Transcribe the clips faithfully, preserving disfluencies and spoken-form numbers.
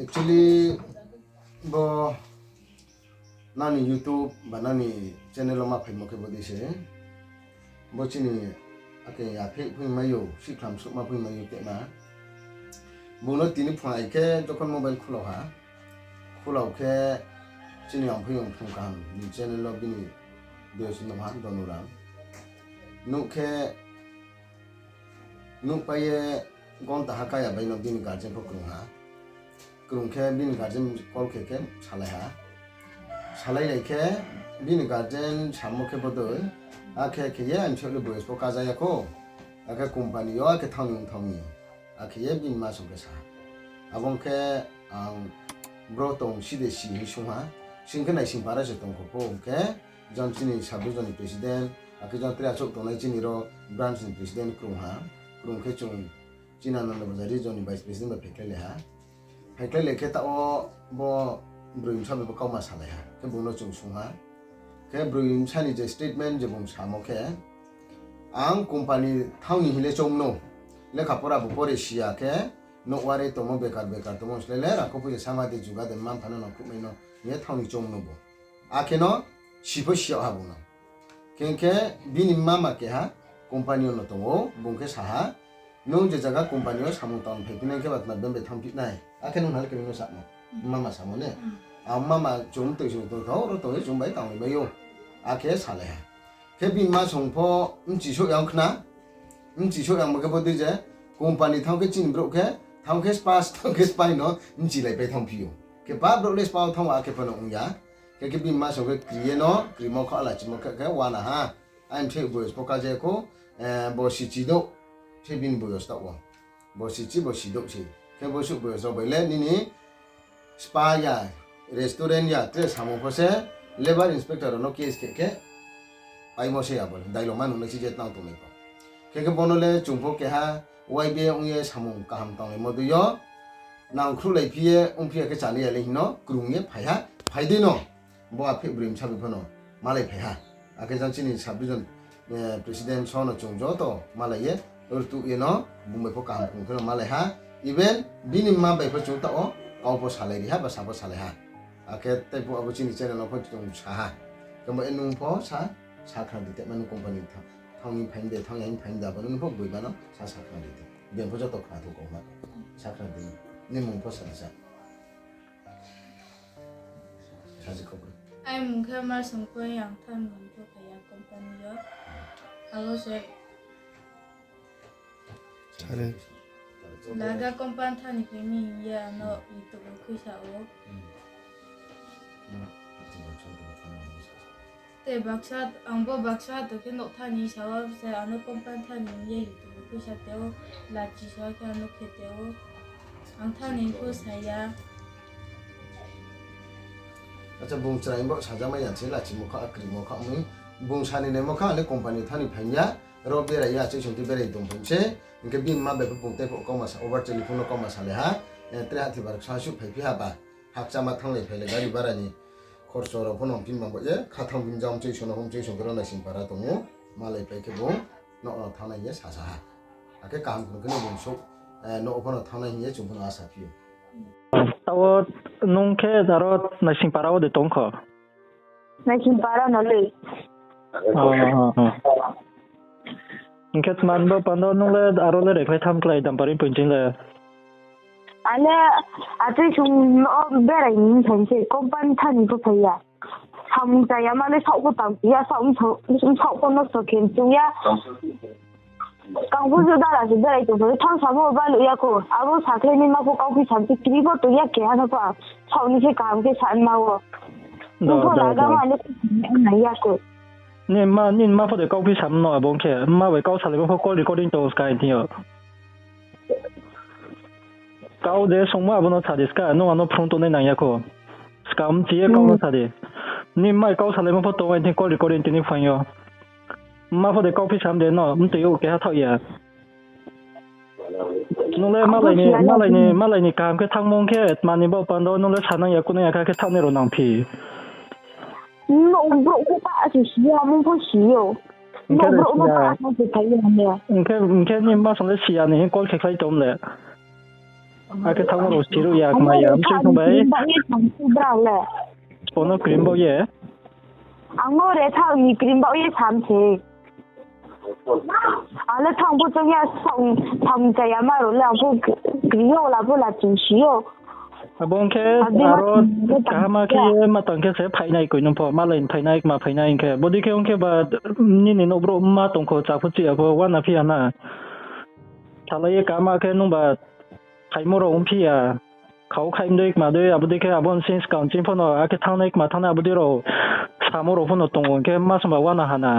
Actually, bo nani YouTube ba nani channel wo ma phaimo khe bodei se. Bo chini ake ya phe phoing mai ou, sikhlam suhma phoing mai ou tei ma. Bung no tini phung ai khe jokhon mobile khulau ha. Khulau khe chini ang phoing phung kaham ni channel wo bini video sino ha Donuram. Nuh khe Nuhpai ye gonta ha kaya bai no bini guardian pho krung ha. Krung khe bini guardian call khe khe salai ha. Salai lai khe bini guardian samo khe bodei, akhe khe ye ang sole boyos pho kaja ya kho. Akhe company yo akhe thanng ni ong thanng ni. Akhe ye bini ma song khe sa ha. Abo ong khe ang bro tong si de si hing sung ha. Sing khe naising para se tong kho pho ong khe jang chini sub region ni president, akhe jang tre achouh tongnai chini ro branch ni president krung ha. Krung khe chung chini Ananda Bazar region ni vice president bai phaikhlai lai ha. Phaikhlai lai khe taoh wo bo broi bsa bai bo kauma salai ha. Khe bung no chung sung ha. Khe broi bsa ni je statement je bung samo khe, ang company thanng ni hing le choung no. Lekha pora bo pore si ya khe, nouh wari tongmo bekar bekar tongmo slái le rang kho phuja sama de juga de mma mpha no nangkhruhmai no hing ye thanng ni choung no bo. Akhe no si pho si yag ha bung no. Khe khe bini mama keha company yo no tong ou, bung khe sa ha, nung je zaga company yo samung tang phaiphi nai khe ba tma bembe thanngphi nai, akhe nung nal khe no samo. Mama samo ne. A mama chung toi chung tong thao, ro tong ye chung bai tangmai mai ou. Akhe salai ha. Khe bini ma song pho bchi souh yang khna. Bchi souh yang ma khe bodei je, company thanng khe chini brouh khe, thanng khe spa, thanng khe spa no bchilaipai thanngphi ou. Khe pa brouh le spa wo thanng wo akhe pho no ong ya. Khe khe bini ma song khe kri ye no, krimo kha lachimo khe khe wana ha. Ang se boyos pho kaja ya kho, bo sichi douh se bini boyos taoh wo. Bo sichi, bo si douh se. Khe bosuh boyos rao bai le nini spa ya, restaurant ya, tre samung pho se labour inspector rao no case khe khe paimo se abo le, dailoma nungnai se je tang tongnai pho. Khe khe bo no le chung pho keha Y B A ong ye samung kaham tanglaimo dei yo, nangkhruhlaiphi ye ongphi ya khe chánai ya le hing no krung ye phai ha, phai dei no. Bo aphe broi bsa bai pho no malai phai ha. Akhe jang chini sub region president so no chung joto malai ye, rtuh ye no, bung bai pho kaham krung khe no malai ha. Even bini mma bai pho chung taoh wo kau pho salai ri ha, ba sa pho salai ha. Akhe tei pho abo chini channel no pho chung sa ha. Khe bo e nung pho sa, sa khna di tei ma nung company thanng ni phaing de, thanng ya ni phaing de, abo nung pho boima no sa, sa khna di tei. Beng pho joto khna thou kau ma. Sa khna di. Ni mung pho sa di sa. Saji kau bro. Ai mung khe Marsongkoi, ang thanng ni pho phai ya company yo. Abo se Laga company thanng ni phai mi hing ye ano YouTube wo khuisa ou. Tei baksa, ang bo baksa to khe nouh thanng ni sa wo se ano company thanng ni hing ye YouTube wo khuisa tei ou, lachi sa khe ano khe tei ou. Ang thanng ni pho sa ya. Acha, bung chrai bo sajamai ya se lachimo kha, akrimo kha mui. Bung sa ni naimo kha, ale company thanng ni phai ya, ro berai ya, achai song tei berai tong phai se. Hing khe bini mma bai pho bung tei pho kauma sa, over telephone no kauma salai ha. Tre hathibar ksa suh phaiphi ha ba. Hakchama thannglai phailai gari bara ni khorcho rao pho no himphim bang ba ye, kha thanng himjam choi song no hom choi song khe ro naising para tong ou. Malai pai khe bung nouh no thanngnai hing ye sasa ha. Akhe kaham krung khe no bung souh, nouh pho no thanngnai hing ye chung pho no asa phi ou. Taoh wo nung khe aro naising para wo de tong kho? Naising para no le. Hing khe tma ni bo panda nung le aro le rekhlai tham klái dampari pointing le? Ale, achai song no berai ni phai se, company thanng ni pho phai ya. Samung chaya ma le saoh pho tang ya, saoh pho nosto khe chung ya. Kangphu jo dara se berai tong thou, thanng samo baluh ya kho. Abo sakhlai ni ma pho kauphi sam se kri pho tong ya keha no pho. Saoh ni se kaham khe sa ma wo. Nung pho laga ma le nai ya kho. Nini mma pho de kauphi sam no abo ong khe, mma bai kau salaimo pho call recording tong ska hing thing yo. Kau de songmo abo no sa di ska, nung ano phrung tongnai nang ya kho. Ska mchi ye kau no sa di. Nini mma bai kau salaimo pho tong hing thing call recording tini phaing yo. Mma pho de kauphi sam de no, mtoi ou keha thaoh ya. Nung le malai ni kaham khe thanngmo ong khe, tma ni bo panda nung le sanang ya, kunang ya kha khe thaohnai rao nangphi. Brouh pho pa se si ya, mung pho si ou. Hing khe nini mma song le si ya ni hing call khe khlai tong le. Akhe thanngmo rao siruh ya kma ya, mchoi thang bai. Spo no krim baoh ye. Ang no re thaoh ni krim baoh ye sam se. Ang le thanng pho chong ya, sam, sam chaya ma rao le ang pho kri yo, la pho la ching si yo. Abo ong khe aro kaham khe ye ma tang khe se phainai koi nung pho, malai phainai, kma phainai hing khe. Bodei khe ong khe ba nini nouh brouh ma tong kho, chá pho chi ya pho, uana phi ya na. Salai ye kaham khe nungba phaimo rao ongphi ya. Khau khai mdei kma dei, abo dei khe abo ni sing skang ching pho no, akhe thanngnai kma thanngnai abo dei rao samo rao pho no tong ou, hing khe ma songba uana ha na.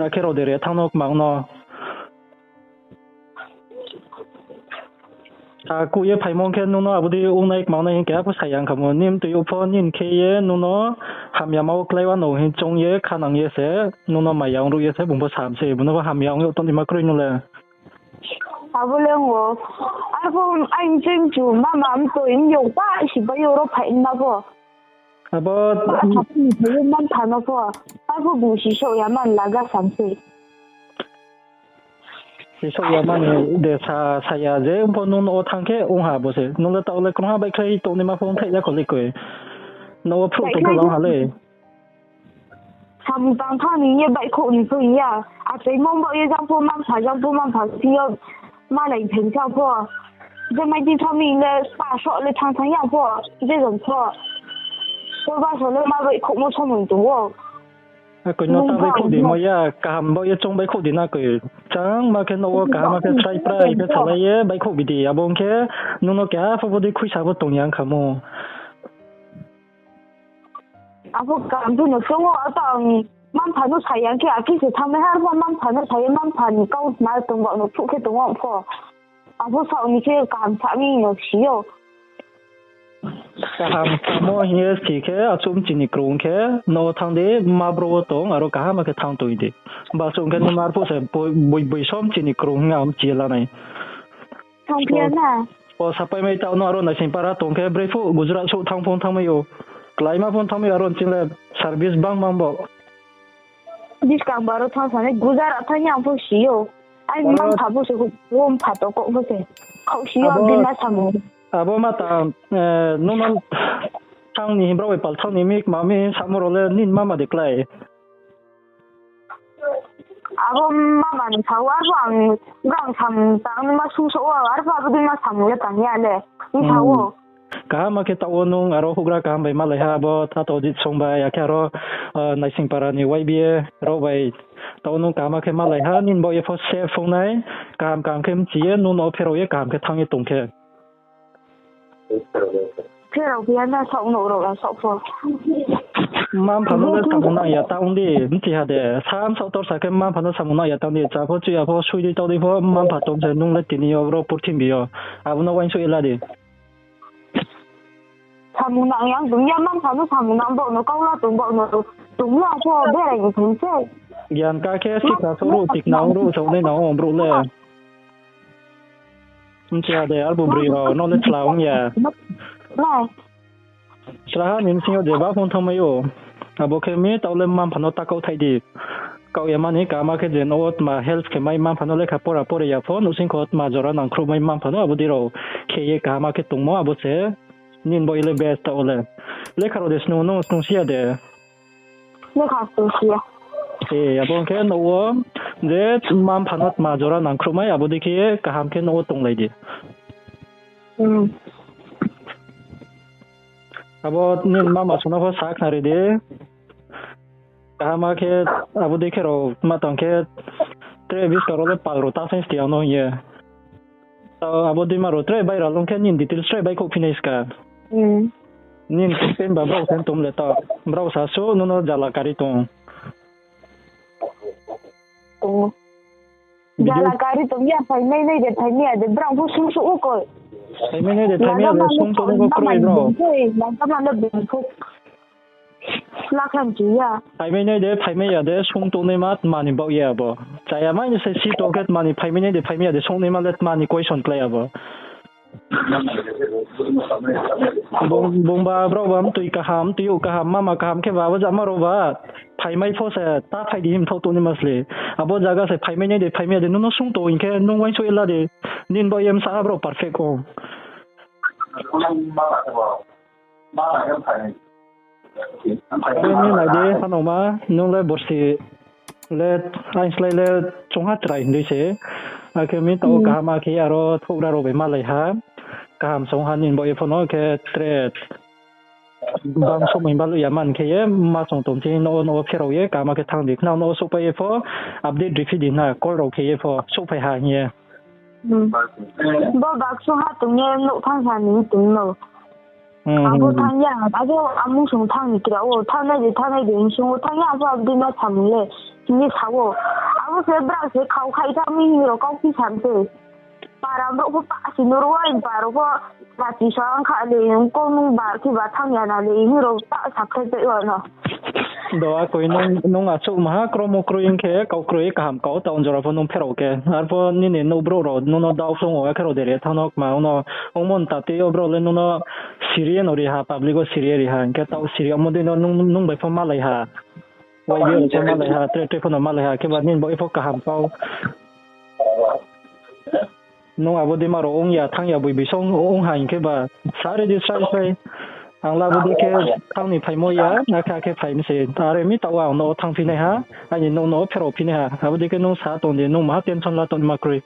Akhe rao de re thanng no kma ong no. Sa kuh ye phaimo ong khe nung no abo dei ongnai kma ongnai hing khe, apho sa ya ong kha mo, nini mtoi yo pho nini khe ye nung no hamyama wo klái wa no hing choung ye khanang ye se, nung no maya ong ruh ye se, bung pho sam se, bung no pho hamya ong ye tongnaima kroi nung le. Abo le ong ou. Arphuh aini ching chu mama mtoi miyong pa si bai yo ro phaima pho. Abo, ma tha ni phaimo man tha no pho. Arphuh bung si souh ya man laga sam se. Si souh ya man de sa, sa ya je, ong pho nung no o thanng khe ong ha bo se. Nung le taoh le krungha baihkhlai tongnaima pho ongthai ya kho le koi. No o phruh tong pho lang ha le. Samung tang tha ni ye baihkhouh ni pho ya. Achaimo baoh ye jang pho mampha, jang pho mampha si yo malai thai sa pho. Je mai di tha mi le pa soh le thanng thanng ya pho. Je jang pho. Pho ba so le ma baihkhouhmo somoi tong ou. Akoi no ta baihkhouh di mo ya, kaham baoh ye choung baihkhouh di na koi. Chang ma khe no o kaham ma khe srai prai khe salai ye baihkhouh bi di. Abo ong khe nung no keha pho bodei khuisa pho tong ya ong kha mo. Abo kaham phi no choung ou, ata ang mampha no sa ya khe, akhe se thanngmai ha, arphuh mampha no sa ye, mampha ni kau ma tong baoh no phruh khe tong ou pho. Abo saoh ni khe kaham sa mi no si ou. Kaham samo hing ye si khe, achouh mchi ni krung khe, no thanng di, ma bro wo tong, aro kaham khe thanng tong di. Ba chung khe nung arphuh se boi, boi, boi som chini krung hing ang mchi ye lanai. Thanngphi ya na. O sapai mai taoh no aro naising para tong khe, brephuh Gujarat souh thanng phung thanngmai ou. Kláima phung thanngmai ou, aro nching le service bang bang bo. Buskang baro thanng sanai, Gujarat thanng ye ang pho si ou. Aini mampha pho se, wo mpha to kouh pho se. Khaoh si ou, abo, bini ma samung. Abo ma ta, nung no thanng ni, brao bai pal thanng ni mi, kma mi, samo rao le nini mama de klái. Abo mama ni sa ou, arphuh ang brang samung tang ma sung so ou, arphuh abo dei ma samung le tang ya le. Ni sa ou. Kaham khe taoh wo nung aro houhgra kaham bai malai ha, abo Tato Jitsong bai, akhe aro, naising para ni Y B A rao bai taoh wo nung kaham khe malai ha, nini baoh ye pho se phung nai, kaham kaham khe mchi ye nung no pherao ye kaham khe thanng ye tong khe. Pherao phi ya na, saoh no rao la saoh pho. Mma-mpha no le samung nang ya ta ong di, mchi ha de. Sam saoh tor sa khe mma-mpha no samung nang ya ta ong di. Chá pho, chuya pho, sui dei, tau dei pho, mma-mpha tong se nung le tini yo, bro, purthimbi yo. Abo no uaingsouh ye la di. Samung nang ya tong ya, mma-mpha no samung nang baoh no, kau la tong baoh no, tong ya pho, berai ni tong se. Gian ka khe sikha souh ruh, tikna ong ruh, saoh nai nang ong brouh le. Mchi ha de, arbu broi rao, no le chla ong ya. Chla ha ni bsing yo je ba phone thanngmai ou. Abo khe mi taoh le mma-mpha no ta kaoh thai di. Kaoh ya mani kaham khe je no wo tma help khe mai mma-mpha no lekha pora pore ya pho, nouhsing kho tma jora nangkhruh mai mma-mpha no abo dei rao khe ye kaham khe tongmo abo se nini baoh ye le best taoh wo le. Lekha rao de snung, nung snung si ya de. Lekha snung si ya. E, abo ong khe nouh wo je mma-mpha no tma jora nangkhruh mai abo dei khe kaham khe nouh wo tonglai di. Abo nini mama sung no pho sa khnari di. Kaham khe abo dei khe rao ma tang khe tre buskang rao le pal rao ta saing sti ang no hing ye. Abo dei ma rao tre viral ong khe nini details tre baihkhouh phi nai ska. Nini content ba brao se tong le ta. Brao sa suh nung no jala kari tong. Jala kari tong ya, phaimai nai de, phaimai ya de, brao pho sung suh ou koi. Phaimai nai de, phaimai ya de, sung tongnai bo kroi brao. Phaimai nai de, phaimai ya de, sung tongnaima tma ni baoh ye abo. Chaya mai ni se si tong khe tma ni phaimai nai de, phaimai ya de, sung naima le tma ni question klái abo. Bung, bungba brao ba mtoi kaham, mtoi ou kaham, mama kaham khe ba abo jama rao ba phaimai pho se ta phai di him thaoh tongnaima sle. Abo zaga se phaimai nai de, phaimai ya de, nung no sung tong hing khe nung uaingsouh ye la di. Nini baoh ye bsa ha brouh perfect ong. Are mi nai di, hanoma, nung le borsi le, aini slái le chungha chrai hing dei se. Akhe mi tao kaham akhe aro thouhgra rao bai malai ha. Kaham song ha nini baoh ye pho no khe tre bang somoi baluh ya man khe ye, ma song tong thi no, no pherao ye, kaham khe thanng di khna, no souhpai ye pho, update riphi di hna, call rao khe ye pho, souhphai ha hing ye. Bo baksu ha tong ye nouh thanng sa ni tong no. Abo thanng ya, abo amung song thanng ni kra wo, thanngnai de, thanngnai de, hing sung wo thanng ya, abo abo dei ma samung le, hing ye sa wo. Abo se brak se khau khai thanng mi hing rao kauphi sam se. Para brouh pho pa si noro wa, para pho pa si sa ang kha le, kau nung bar khe ba thanng ya na le, hing rao ta sakhlai pai wa no. Do akoi nung, nung achouh maha kromo kroi hing khe, kau kroi kaham kau, taoh jora pho nung pherao khe. Arpho nini nouh brouh rao, nung no dao phrung wo, akhe rao dere thanng no kma, ong no, ongmo nta tei yo brouh le nung no siri ye no ri ha, public wo siri ye ri ha, hing khe taoh siri yagmo dei no nung, nung bai pho malai ha. Wai bi pho malai ha, tre tre pho no malai ha, khe ba nini baoh ye pho kaham kau. Nung abo dei ma rao ong ya, thanng ya, boi bisong ong ha hing khe ba, sa ri di srai srai. Ang le abo dei khe thanng ni phaimo ya, akhe akhe phai mi se. Are mi taoh ang no thanngphi nai ha, aini nouh no pherao phi nai ha. Abo dei khe nung sa tong di, nung maha tension la tong ma kroi.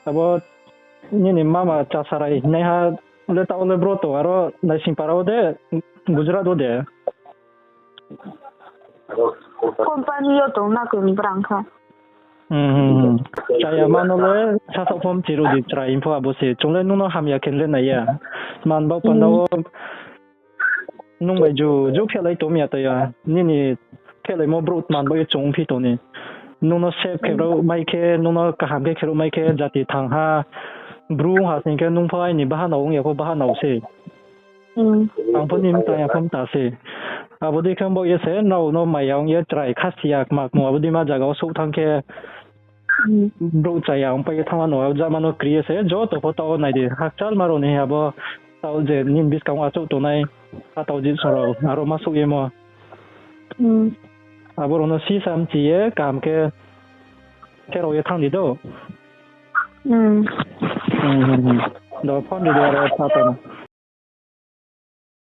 Abo nini mama Chasarai naiha le taoh le bro tong aro Naisingpara wo de, Gujarat wo de? Company yo tong na koi brang kha. Chaya ma no le sasaoh phom chiru di chrai pho abo se. Chung le nung no hamya khe le nai ya. Man baoh panda wo nung bai ju, ju phehlai tong ya ta ya. Nini phehlaimo brouh man baoh ye chung phi tong ni. Nung no save khe rao mai khe, nung no kaham khe khe rao mai khe, jati thanng ha, Bru ong ha sing khe nung pho aini bahanao ong ya pho bahanao se. Ang pho nini mta ya pho mta se. Abo dei khe baoh ye se nrao no maya ong ye chrai khasi ya kma kmo abo dei ma zaga wo souh thanng khe, brouh chaya ongpai ye thanng ano, abo jama no kri ye se, joto pho taoh wo nai di. Hakchal ma rao ni abo taoh je nini buskang wo achouh tongnai, ha taoh jisong rao, aro ma souh ye mo. Abo rao no sisa mchi ye, kaham khe, khe rao ye thanng di do. Do phone ri di aro sa tong.